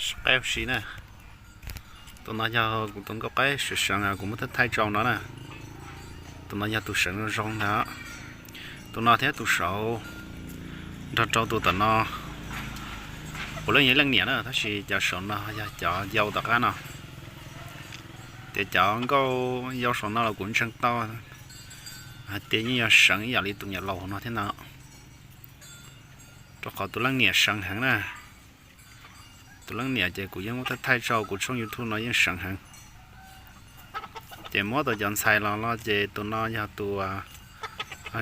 Qaib si na. Tus no yog kuv tus nkauj qaib seev seev kuv muab thaij thaij tsau no na. Tus no yog tus seev zoo zoo ntag. Tus no thiab tus saud nrog rau tus tom no puav leej yog ib leej niam na, tab sis cov saum no yog cov yau tom qab no. Ces cov nkauj yau saum no los kuv ntseeg tau hais tias yeej yog seev ib yam li tus niam laus no thiab no, rau qhov tus leej niam seev heev na. Tus leej niam ces kuv yeej muab thaij thaij tsau kuv tshooj YouTube no yeej seev heev. Ces muab tau cov ntxhais los los ces tus no yog tus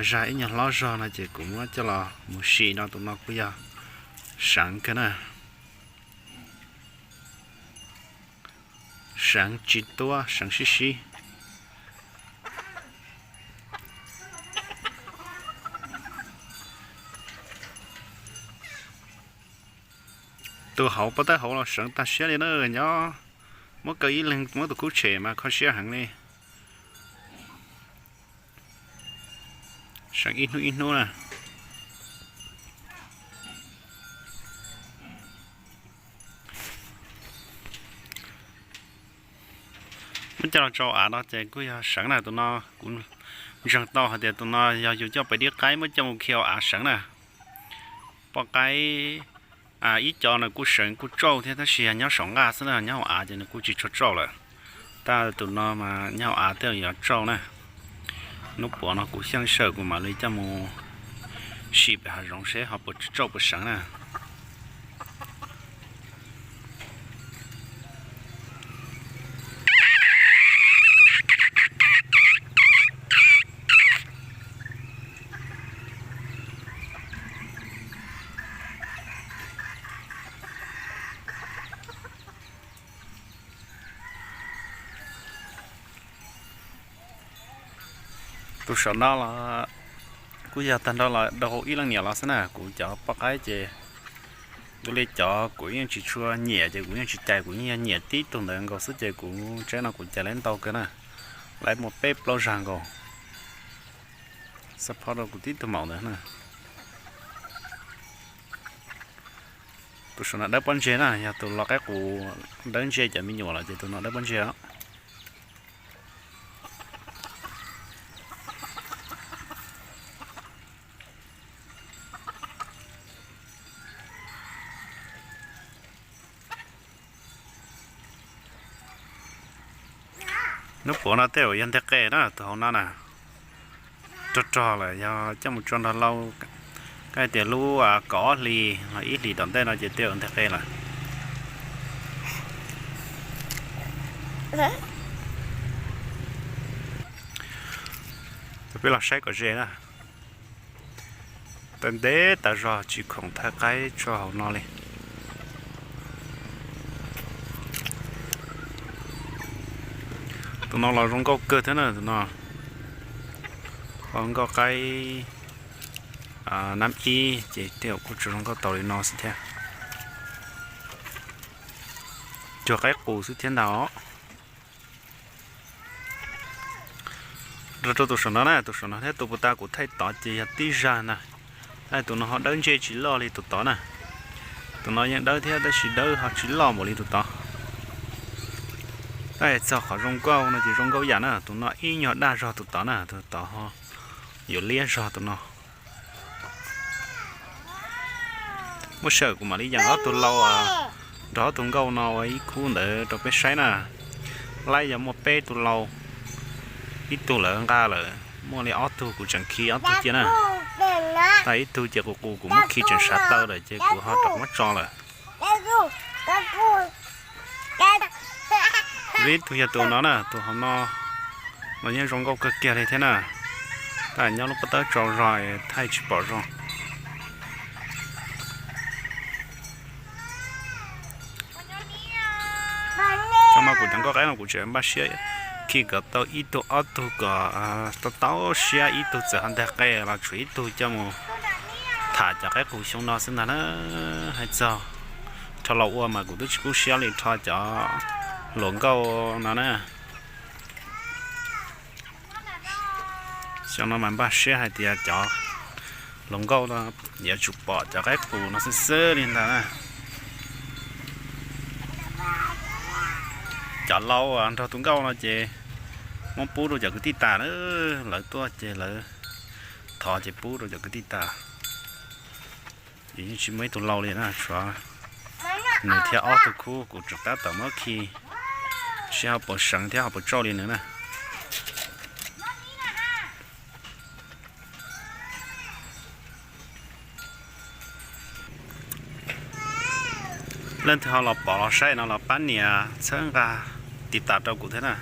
zag ib nyuag hlob zog no ces kuv muab coj los mus sim no, tus no kuj yog seev kawg na. Seev tsis tuab, seev sib sib. Tus hauv pob tawb hauv los seev tag siab li na, nyob muab kaw ib leeg muab tus kub tshem mas kho siab heev li. Seev ib hnub ib hnub na. Muab coj los tsau av no ces kuj yog seev na, tus no kuv ntseeg tau hais tias tus no yog yus coj pem dib qaib muab coj mus khi hauv av seev na. Poj qaib ib co no kuj seev kuj tsauj thiab tab sis yog nyob saum nqaj xwb na, nyob hauv av ces nws kuj tsis tshua tsauj lawm. Tab tus no mas nyob hauv av thiaj yuav tsauj na. Hnub puav no kuv xyeej sawm kuv mam li coj mus sim pem hav zoov seb ho puas tsauj puas seev na. Tus saum no los kuj yog tag nrho los dhau ib leej niam los xwb na. Kuv cov poj qaib ces dua li cov kuv yeej tsis tshua nyiam ces kuv yeej tsis cais, kuv yeej yog nyiam tib tug ntawd nkaus xwb ces kuv tseeb no kuv cais lawv ntau kawg na. Lawv muaj peb plaub zag nkaus, support rau kuv tib tug maum ntawd na. Tus saum no dawb pob ntseg na, yog tus los qaib qus dawb ntseg cov me nyuam los ces tus no dawb pob ntseg os. Hnub puav no tej zaum yog nteg qe na, tus hauv no na. Rog rog lawm, yog coj mus tso nrog lauj, kav tias lub kaum ob hlis los ib hlis tom ntej no ces tej zaum nteg qe lawm. Peb los saib kom ze na. Tawm ntev tas zog tsis khoom thaij qaib tso hauv no li. Tus no los zoo nkauj kawg thiab na, tus no los nkauj qaib nab ib ces tej zaum kuj tsuas zoo nkauj tau li no xwb thiab. Cuag qaib qus xwb thiab ntag os. Rau rau tus saum no na, tus saum no thiab tus puag ta kuv thaij tod ces yog tib zag ntag. Tab sis tus no ho dawb ntseg tsis loj li tus tod na. Tus no yeej dawb thiab tab sis dawb ho tsis loj npaum li tus tod. Tab sis txog qhov zoo nkauj no ces zoo nkauj yam na, tus no ib nyuag daj zog tus tod na, tus tod ho yuav liab zog tus no. Muab sawm kuv mam li yees ob tug lau nrog ob tug nkauj no ua ib khub ntawd rau peb saib na. Laib yog muaj peb tug lau, ib tug lawv nqa lawm, muaj li ob tug kuv tseem khi ob tug cia na. Tab ib tug ces qus qus kuv muab khi tseem sav taw lawm ces kuv ho rov muab tso lawm. Ib tug yog tus no na, tus hauv no los yeej zoo nkauj kawg kiag li thiab na. Tab nyob lub pob tawb tsaus zog thaij tsis pom zoo. Cov no kuv cov nkauj qaib no kuv tseem npaj siab khi kom tau ib tug ob tug kom tau tau siab, ib tug txawm ho nteg qe los tshuav ib tug coj mus tham cov qaib qus xyoo no xwb ntag na. Hais txog rho laus ua mas kuv twb tsis kub siab li rho cov hluas nkauj no na. Xyoo no mas npaj siab hais tias cov hluas nkauj no yuav tsum pom cov qaib qus no xwb xwb li ntag na. Lau nrog tus nkauj no ces muab pub rau cov kwv tij tas na, lawv tuaj ces lawv thov ces pub rau cov kwv tij tas. Ces yeej tsis muaj ib tug lau li na, tshuav nws thiab ob tug khub kuv tseem tab tom muab khi, seb ho puas seev thiab ho puas tsauj li nws na. Leej twg ho los pom los saib no los pab nias txhawb nqa tiv tas rau kuv thiab na.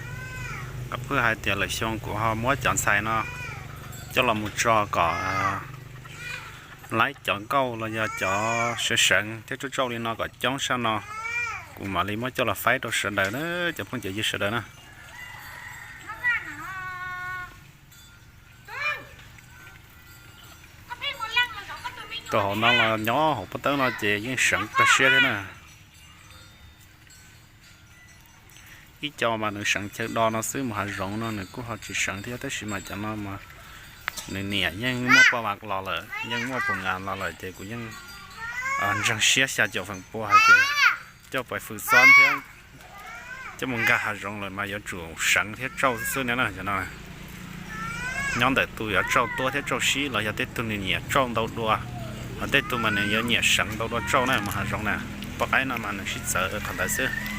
Kuv pheej hais tias lwm xyoo kuv ho muab cov ntxhais no coj los mus tso kom laib cov nkauj los yog cov seev seev thiab tsauj tsauj li no kom coob sab no, kuv mam li muab coj los faib rau sawv daws na, cov phooj cov ywg sawv daws na. Tus hauv no los nyob hauv pob tawb no ces yeej seev tag siab thiab na. Ib co mas nws seev chaw do no xwb, mus hav zoov no nws kuj ho tsis seev thiab, tab sis mas cov no mas nws niam yeej muaj poj vas los lawm, yeej muaj pus ngas los lawm ces kuv yeej ntseeg siab xya caum feem pua hais tias coj pais fwm xob thiab coj mus nkag hav zoov lawm mas yuav tsum seev thiab tsauj xwb na. Cov no nyob ntawm tus yuav tsauj tuab thiab tsauj sib los yog tej tug nws nyiam tsauj ntau dua, ho tej tug mas nws yuav nyiam seev ntau dua tsauj na, mus hav zoov na. Poj qaib no mas nws sib txawv qhov ntawd xwb.